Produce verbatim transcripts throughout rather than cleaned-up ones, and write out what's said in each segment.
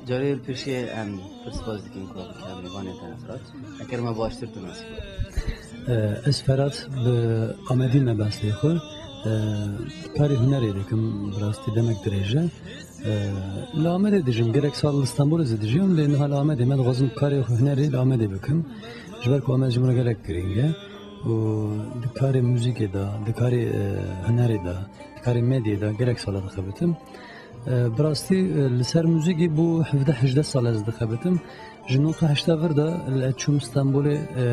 Carê li pêşiyê em pir spas dikin ku bi kevnîvanê te ne Firat. Eker me baştir tu nas bû. Ee, Ez Ferhat, bi Amedî me behsê xwe. Ee, Karê hunerê dikim, bi rastî demek dirêj e. Ee, Li Amedê dijim, gelek sal li Stenbolê zî dijiyam, lê niha li Amedê me dixwazim karê hunerê li Amedê bikim. Ji ber ku Amed ji min re gelek girîng e. Û di karê muzîkê de, di karê, e, hunerê de, di karê medyê de gelek sala dixebitim. E, bi rastî, e, li ser muzîkê bû hevdeh hejdeh sal ez dixebitim. Ji nod û heştê vir de li ez çûm Stenbolê, e,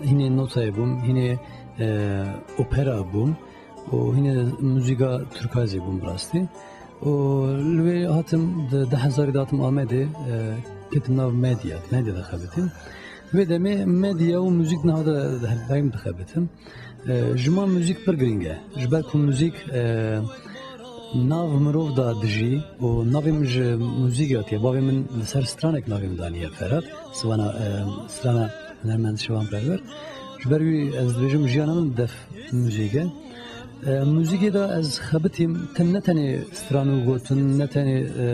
hînê notayê bûm, hînê, e, opera bûm û hînê muzîka Tirka zî bûm bi rastî. Û li wê hatim, di du hezarî de hatim Amedê, e, ketim nav medya, medya de xebitim. Wê demê medya û muzîk niha de hevdayim dixebitim. E, ji man muzîk pir girîng e. Ji ber ku muzîk, e, nav mirov de dijî û navê min ji muzîk hatiye. Bavê min li ser stranek navê min daniye Ferhat. Sivana, e, strana hunermend Şivan Perwer. Ji ber wî ez dibêjim jiyana min def muzîk e. E, muzîkê de ez xebitîm, te-, ne tenê stran û gotin, ne tenê, e,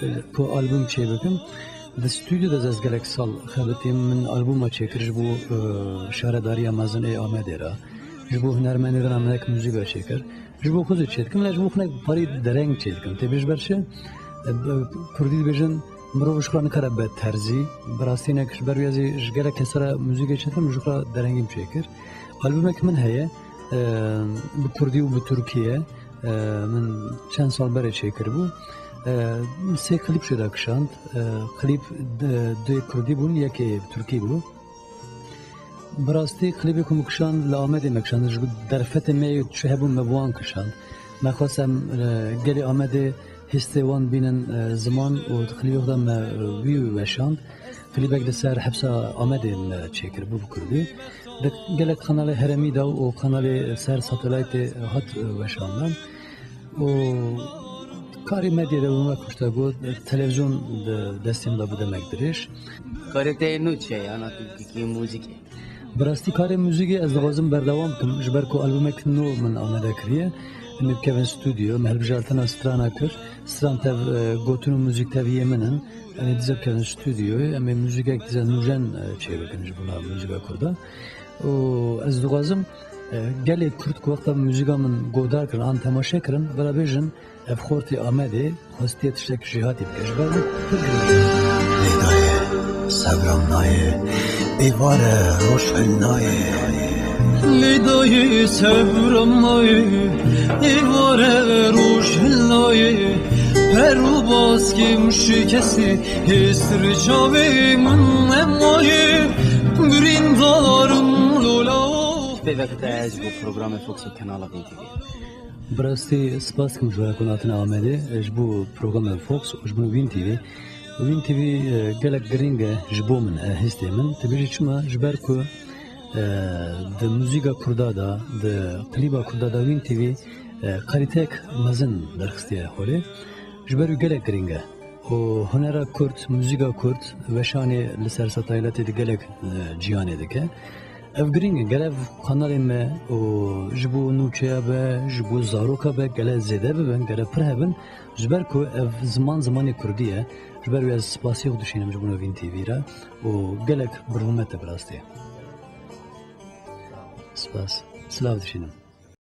e, ku albûm çêbikim. Di stûdyo de ez gelek sal xebitîm, min albûma çêkir ji bo, e, şaredariya mezin ê Amedê re. Ji bo hunermendê re min ek muzîka çêkir. Ji bo xwe zî çêdikim, lê ji bo xwe nek parî dereng çêdikim. Tê bêj ber çi? E, bi-, Kurdî dibêjin, mirov ji xwe nikare be terzî. Bi rastî nek ji ber wî ez ê ji gelek kesera muzîkê çêdikim, ji xwe derengî min çêkir. Albûmek min heye, e, bi kurdî û bi tirkî ye. E, min çend sal berê çêkiribû. E, Sê klîp jê de kişand. E, klîp di-, duyê kurdî bûn, yekê tirkî bû. Bi rastî klîbê ku min kişand li Amedê me kişand. Ji derfetê me yê çi hebûn me bi wan kişand. Me xwest em, e, gelê Amedê hêstê wan bînin, e, ziman û di klîbê xwe de me, e, wî weşand. Klîbek li ser hepsa Amedê me çêkiribû bi kurdî. Di gelek kanalê herêmî de û kanalê ser satelaytê hat, e, weşandin. Û karê medyê de wek kuşta got, televîzyon di destê min de bû demek dirêj. Karê te yê nû çi ye, yana tu bikî muzîkê? Bi rastî karê muzîkê ez dixwazim berdewam bikim, ji ber ku albûmek nû min amade kiriye. Em ê bikevin stûdyo, me hilbijartina strana kir, stran tev, e, gotin û muzîk tevî yê min in. Em ê dîsa bikevin stûdyoyê, em ê muzîkek dîsa nûjen, e, çêbikin ji bona muzîka kurda. Û ez dixwazim, e, gelê kurd ku wexta muzîka min guhdar kirin an temaşe kirin, bila bêjin, ev xortê Amedê xwestiye tiştek jêhatî bike. Ji ber min pir girîng e. Lê dayê, sebram nayê, êvar e, roj hil nayê. Lê dayê, sebram nayê, êvar e, roj hil nayê. Per û baskêm şikestî, hêstir çavê min nemaye. Birîndarim lola. Pêvek te ji bo programê Foxê kanala Vîn T V. Bi rastî spas dikim ji we ku hatine Amedê, e, ji bo programê Fox û ji bo Wîn T V. Wîn T V, e, gelek girîng e ji bo min, e, hêstê min. Tu bêjî çima? Ji ber ku, e, di muzîka kurda de, di klîba kurda de Wîn T V, e, kalîteyek mezin derxistiye holê. Ji ber wî gelek girîng e. Û hunera kurd, muzîka kurd, weşanê li ser satayîletê di gelek, e, cîhanê dike. Ev girîng e, gere ev kanalê me û ji bo nûçeya be, ji bo zaroka be, gele zêde bibin, gere pir hebin. Ji ber ku ev ziman zimanê kurdî ye, ji ber wê ez spasiyê xwe dişînim ji bo Navîn T V re û gelek bi rûmet e bi rastî. Spas. Silav dişînim.